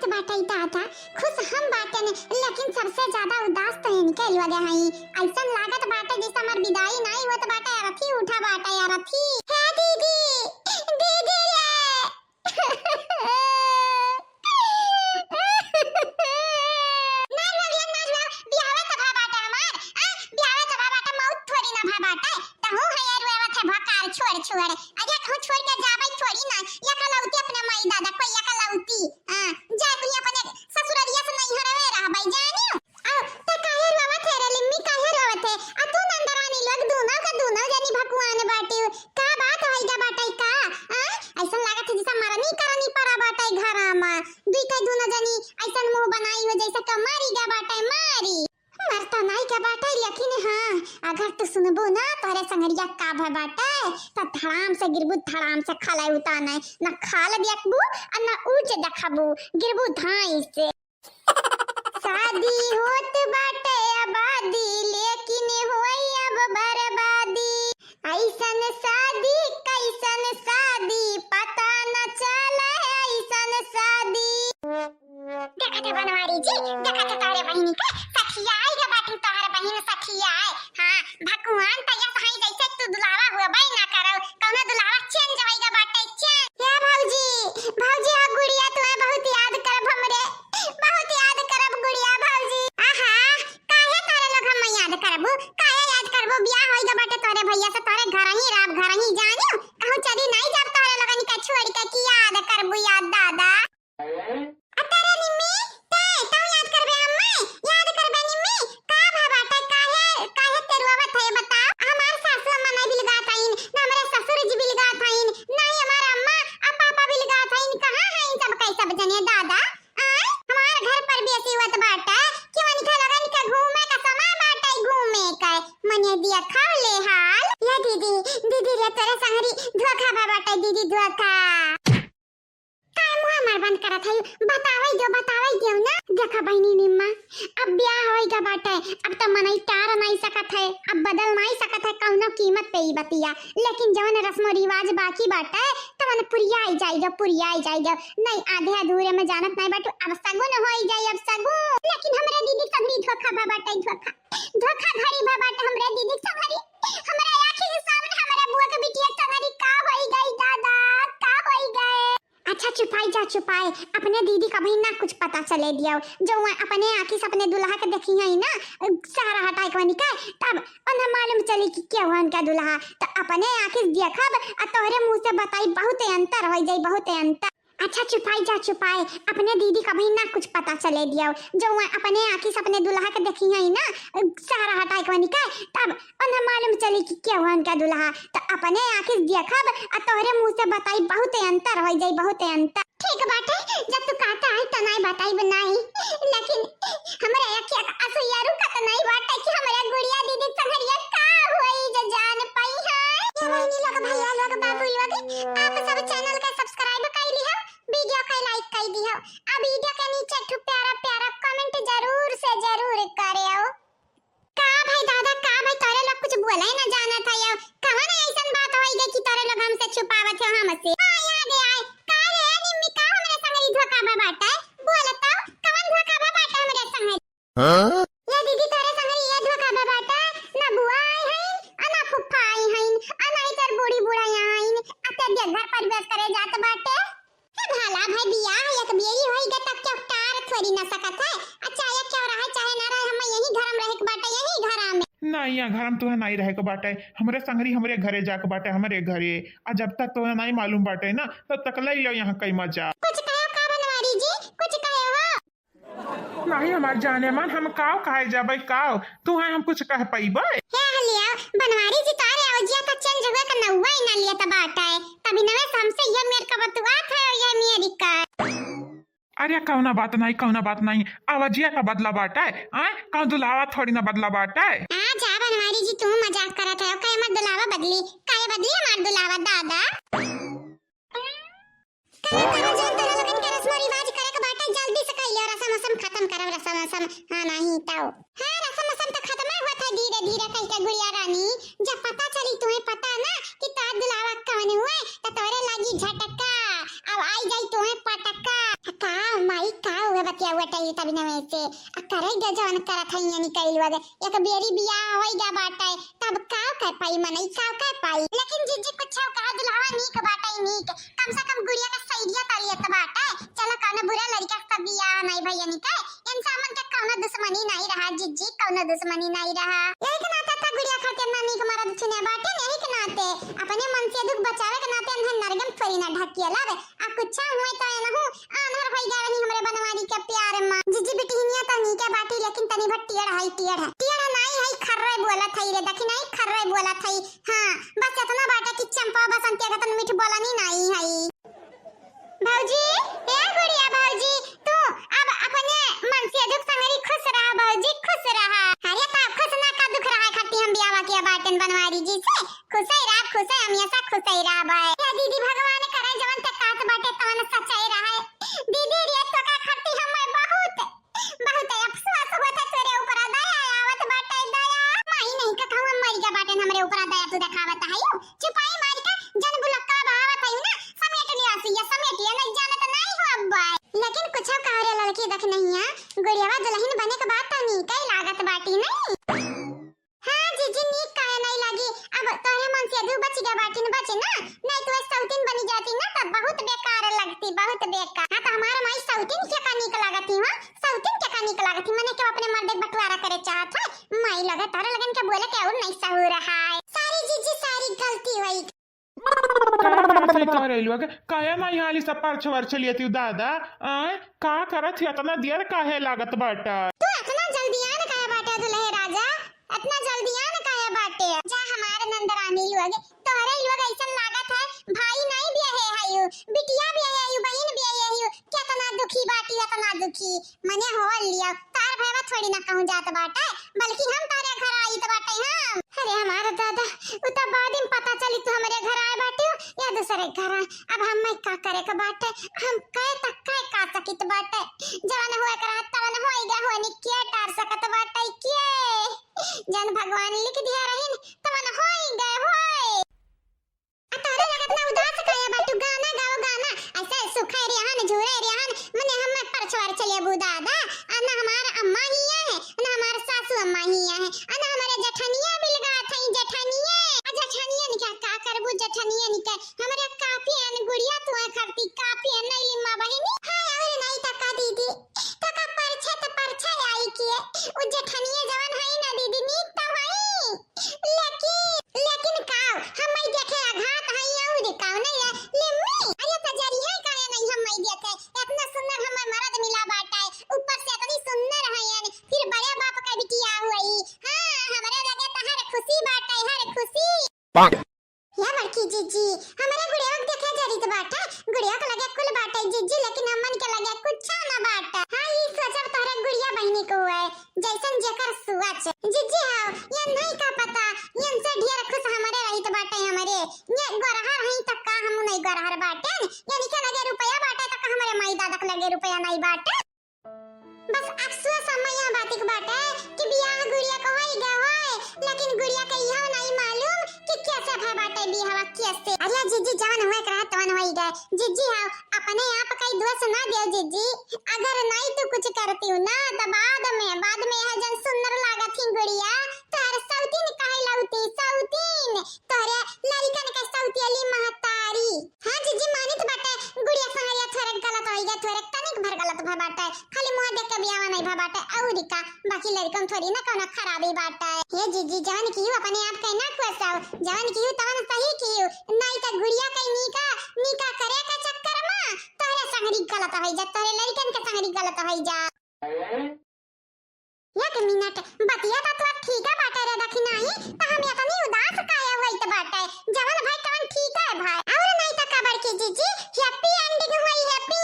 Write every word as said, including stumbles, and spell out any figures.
बाटे दादा, खुश हम बाटेन, लेकिन सबसे ज्यादा उदास तो इनके लोग हई। ऐसन लागत बाटे जैसे हमार विदाई नाई होत बाटे, अरथी उठा बाटे, अरथी। हे दीदी, दीदी रे। ना रो भैया, ना रो, बियाहवा त भा बाटे हमार, आ, बियाहवा त भा बाटे, मौत थोड़ी ना भा बाटे। तहूँ है ये रोवत है भकार छोड़ छोड़। अरे कहूँ छोड़ के जाबै थोड़ी ना, एकलौती अपने माई दादा, कोई एकलौती। हाँ, जा तू अपने ससुररिया से नैहरवे रहबै, जानियो। आ, ते काहे रोवत है रे लिम्मी, काहे रोवत है? आ तू नंदरानी लोग दूनो का दूनो जनी भकुआन बाटिउ। का बात होइगा बाटै का? आ? ऐसन लागत है जैसे मरनी करनी पड़ा बाटै घरा मा। दुई के दूनो जनी ऐसन मुँह बनाई हो जैसे के मरी गा बाटै, मारी। मरता नाई के बाटै, लेकिन हाँ, अगर तू सुनबू ना तोहरे संगरिया का भा बाटै, त धड़ाम से गिरबू, धड़ाम से खाले उतानै। न खाल देखबू, आ न ऊँच देखबू, गिरबू धाई से। शादी होत बाटे आबादी, लेकिन होई अब बर्बादी। ऐसन शादी, कैसन शादी, पता न चले ऐसन शादी। देखत है बनवारी जी, देखत है तोहरे बहिनी के सखियाई गे बाटिन, तोहरे बहिन सखियाई। हाँ, भगवान त यस हई जैसे तू दुलावा हुआ बई ना करो, कौनो दुलावा change होई गे बाटे, change। या भौजी, भौजी, हाँ गुड़िया, तुम्हें बहुत याद करब हमरे, बहुत याद करब गुड़िया भौजी। आहा, काहे तोरे लोग हम याद करबू, काहे याद करबू? बियाह होई गे बाटे तोरे भैया से, तोरे घर ही रहब, घर ही जानियो, कहूँ चली नाई जाब तोरे लोगन के छोड़ के कि याद करबू, याद दादा। अतरे निम्मी, ते, तू याद करबे हम्मे, याद करबे निम्मी, का भा बाटे, काहे, काहे ते रोवत है, बताओ? हमार सासू अम्मा नाई बिलगात हईन, ना हमरे ससुर जी बिलगात हईन, ना ही हमार अम्मा आ पापा बिलगात हईन, कहाँ हईन सब के सब जने दादा? आय, हमार घर परदेसी होत बाटे, कि उनके लगन के घूमे का समय बाटे, घूमे के, मने दिया खाव ले हाल। या दीदी, दीदी रे तोरे संगरी धोखा भा बाटे, दीदी धोखा। काहे मुँह हमार बंद करत हई? बतावै दियो, बतावै दियो ना। देखा बहिनी निम्मा, अब बियाह होई गा बाटे, अब त मनई टार नाई सकत है, अब बदल नाई सकत है कौनो कीमत पे ई बतिया। लेकिन जवन रस्मो रिवाज बाकी बाटे, तवन पुरियाई जाई गा, पुरियाई जाई गा। नहीं आधे अधूरे में जानत नाई बाटू, अब सगुन होई जाई, अब सगुन। लेकिन हमरे दीदी संगरी धोखा भा बाटे, धोखा, धोखाधड़ी भा बाटे हमरे दीदी संगरी। हमरा आँखी के सामने हमरा बुआ के बिटिया संगरी का होई गई दादा, का होई गए। अच्छा चुपाई जा चुपाई, अपने दीदी का भी ना कुछ पता चले दियो, जो वह अपने आँखी से अपने दुल्हा के देखी है ना, सारा हटाई के निकाल, तब उन्हें मालूम चली कि के हुआ उनका दुल्हा। तो अपने आँखी से देखब आ तोहरे मुँह से बताई, बहुत अंतर हो जाई, बहुत अंतर। अच्छा चुपाई जा चुपाई, अपने दीदी का भी ना कुछ पता चले दियो, जो वह अपने आँखी से अपने दुल्हा के देखी है ना, सारा हटाई के निकाल, तब उन्हें मालूम चली कि के हुआ उनका दुल्हा। तो अपने आँखी से देखब आ तोहरे मुँह से बताई, बहुत अंतर हो जाई, बहुत अंतर। ठीक बाटे, जब तू कहता है तो नहीं बताई बनाई, लेकिन हमरे अखिया का आंसू यारू का तो नहीं बाटे कि हमरे गुड़िया दीदी संगरिया का होई जो जान पाई है। ये बहिनी लोग, भैया लोग, बाबू लोग, आप सब channel के subscribe कर लिहो, video के like कर दिहो, आ video के नीचे एक ठो प्यारा प्यारा comment जरूर से जरूर करेउ। का भाई दादा, का भाई, तोरे लोग कुछ बोले ना जानत है यो। कवन ऐसन बात होई गई कि तोरे लोग हमसे छुपावत हो हमसे? हाँ, याद आए। का रे निम्मी, का हमरे संगरी धोखा बा बाटे? बोल तो, कवन धोखा बा बाटे हमरे संगरी? हाँ? ये दीदी, तोरे संगरी ये धोखा बा बाटे, ना बुआ आई हईन, आ ना फुफ्फा आई हईन, आ ना ही तोर बूढ़ी बुढ़ैया आईन, आ ते देख घर परिवेश करे जात बाटे। ए भला भाई, बियाह एक बेरी होई गा, तब केहू टार थोड़ी ना सकत है। आ चाहे केहू रहे, चाहे ना रहे, हम यही घर में रहे के बाटे, यही घर में। ना, यहाँ घर में तुहे नहीं रहे के बाटे, हमरे संगरी हमरे घरे जाके बाटे, हमरे घरे। आ जब तक तुहे नहीं मालूम बाटे ना, तब तक ले लो यहाँ कई मजा। कुछ कहो का बनवारी जी, कुछ कहो हो? नहीं हमार जाने मन, हम काव कहे जाबे काव? तू है हम कुछ कह पइबे? हे हलिया, बनवारी जी तोरे अवजिया का change हुए का नौवा ही ना लिया त बाटे। तभी नवे से हमसे ये मेर का बतुआत है और ये मेरी का। अरे कौना बात नहीं, कौना बात नहीं, अवजिया का बदला बाटे, आय? कौन दुलावा थोड़ी ना बदला बाटे। आ जा बनवारी जी, तू मजाक करत है, कहे मत दुलावा बदली, काहे बदली हमार दुलावा दादा? करा, करा, जौन तोरा लोगन के रस्म रिवाज करे के बाटे, जल्दी से कइले, रसम वसम खत्म करब, रसम वसम। हाँ, नहीं तो। हाँ, रसम वसम तो खत्म होत है धीरे धीरे कह के गुड़िया रानी। जब पता चली तुम्हें पता ना कि तोर दुलावा कौन हुए, तो तोरे लागी झटका, अब आई जाई तुम्हें पटका। का माई का पतिया वटई तब नवे से, आ करे गे जवन करत है यानी कइल वगे। एक बेरी बियाह होई गा बाटे, तब का कर पाई मनई, का कर पाई। लेकिन जिज्जी कुछ कहा दुल्हवा नीक बाटे नीक, कम से कम गुड़िया का सैरिया तरियत बाटे। चलो कौनो बुरा लड़का से बियाह नहीं भैया निके, इनसे हमन के कौनो दुश्मनी नहीं रहा जिज्जी, कौनो दुश्मनी नहीं रहा। यही के नाते था गुड़िया खातिर ना नीक मरद चुने बाटे, यही के नाते अपने मन से दुख बचावे के नाते इन्हें नरगम थोड़ी ना ढकिया लावे। आ कुछ हुए तो एनहु आन्हर होई गए रही हमरे बनवारी के प्यार मा। जिज्जी बिटिनिया तो नीके बाटी, लेकिन तनी भर टियड़ है, टियड़ है। टियड़ नाई है, खर्रे बोलत है रे, देखी नाई खर्रे बोलत है। हाँ, बस इतना बाटे कि चंपा बसंती अगतन मीठ बोलनी नाई है। भौजी, ए गुड़िया भौजी, तू अब अपने मन से दुख संगरी खुश रहा भौजी, खुश रहा। अरे का खुश ना का दुख रहा खाती हम बियाह के बाटन बनवारी जी से। खुश ही रहा, खुश ही, हमेशा खुश ही रहा भाई। या दीदी भगवान करे जवन ते कहत बाटे तवन सच्चाई रहा है। दीदी रे तो का खाती हम बहुत बहुत अफसोस होत है तोरे ऊपर दया आवत बाटे दया। माई नहीं का कहूँ मर गया बाटे हमरे ऊपर दया तू देखावत है यू। चुपाई मार के जन बुलक्का बहावत है ना, समेट लिया सिया समेट लिया, नहीं जानत नहीं हो अब। लेकिन कुछ कह रे लड़की देख नहीं है, गुड़ियावा दुल्हन बने के बाद तो नीक ही लागत बाटी नहीं। हाँ जीजी, नीक काहे नहीं लगी? अब तोहरे मन से दू बच गया बाटिन, बचे ना, नहीं तो सौतीन बनी जाती ना, तब बहुत बेकार लगती, बहुत बेकार। हाँ, तो हमार माई सौतीन के का नीक लागती, हाँ? सौतीन के का नीक लागती? मने के अपने मर्दे के बंटवारा करे चाहत है? माई लगे तोहरे लगन के बोले के और नहीं सहूर है। सारी जीजी, सारी गलती हुई। का बात है तोहरे लोग? काहे ना यहाँ ली सब पर्छ वर्छ लियती दादा? आय, का करत ही? इतना देर काहे लागत बाटा? तू इतना जल्दी आन काहे बाटा दुल्हे राजा? इतना जल्दी आन काहे बाटे? जा हमार नंदरानी लोग, तोहरे लोग ऐसन लागत है, भाई नहीं ब्याहे हयू, बिटिया ब्याहे हयू, बहिन ब्याहे हयू, कितना दुखी बाटी, इतना दुखी। मने हो लिया, तार भैया थोड़ी ना कहूँ जात बाटे, बल्कि हम तारे घर आइत बाटे हम। अरे हमारा दादा, उ तो बाद में पता चली तू हमरे घर आए बाटे हो या दूसरे घर आए। अब हम मैं का करे के बाटे, हम कहे तक कहे का सकित बाटे, जवन हुए के रहत तवन होई गए, होनी के टार सकत बाटे के? जन भगवान लिख दिया रहीन, तवन होई गए होए। आ तोहरे लगत ना उदास काहे बाटू? गाना गाओ गाना, ऐसे सुखाए रियाहन, झूरे रियाहन, मने हमें परछवार चले बू दादा। आ ना हमार अम्मा हिया है, ना हमार सासू अम्मा हिया है, आ ना हमारे जठनिया बिलगा थई जठनिया। आ जठनिया निका का करबू जठनिया निका? हमरे काफी अन गुड़िया तू है खरती काफी अन नहीं लिम्मा बहिनी। हाँ और नहीं तो का दीदी, तो का परछे तो परछे आई किए। उ जठनिया जवन है ना दीदी, नीक तो है। लेकिन, लेकिन काव, हम मई देखे अघात हई अउर काव नहीं है, लिम्मी। अरे कजरी है काहे नहीं हम मई देखे, इतना सुंदर हमर मरद मिला बाटे, ऊपर से इतनी सुंदर है यानी, फिर बड़े बाप का बिटिया हुई। हाँ, हमरे लगे तो हर खुशी बाटे, हर खुशी। या बड़की जीजी, हमरे गुड़िया के देखे जरित बाटे, गुड़िया के लगे कुल बाटे जीजी, लेकिन हमन के लगे कुछ ना बाटे। हाँ, ई सोचब तोहरे गुड़िया बहिनी को है। जैसन जेकर सोच। जीजी हाव, ये नहीं का पता, इनसे ढेर खुश हमरे रहित बाटे हमरे। ये गोरहर हई त का हम नहीं गोरहर बाटे? ये निके लगे रुपया बाटे त का हमरे माई दादा के लगे रुपया नहीं बाटे? बस अफसोस हम यहाँ बातिक बाटे कि बियाह गुड़िया के होई गए होए, लेकिन गुड़िया के इहो नहीं मालूम कि कैसे भय बाटे बियाहवा कैसे। अरे जीजी जवन हुए के रहा तवन होई गए। जीजी हाव, अपने आप कई दोष ना दियो जीजी। अगर नहीं तू कुछ करती हूँ ना, तो बाद में, बाद में यह जन सुंदर लागत ही गुड़िया, तोहर सौतीन कहे लौती, सौतीन, तोहरे लड़िकन के सौतेली महतारी। हाँ जीजी, मानित बाटे, गुड़िया संगरिया थोड़े गलत होई गए, थोड़े तनिक भर गलत भा बाटे, खाली मुँह देख के बियावा नहीं भा बाटे, अउरी का, बाकी लड़िकन थोड़ी ना कौनो खराबी बाटे। हे जीजी, जवन किहू अपने आप के ना कोसाओ, जवन किहू तवन सही किहू, नहीं तो गुड़िया के नीका, नीका करे के चक्कर में तोहरे संगरी गलत होई जा, तोहरे लड़िकन के संगरी गलत होई जा। एक मिनट, बतिया तो तोर ठीक है बाटे रे, देखी नहीं, तो हम इतनी उदास काहे होइत बाटे? जवन भाई तवन ठीक है भाई। और नहीं तो का बड़की जीजी, happy ending हुई, happy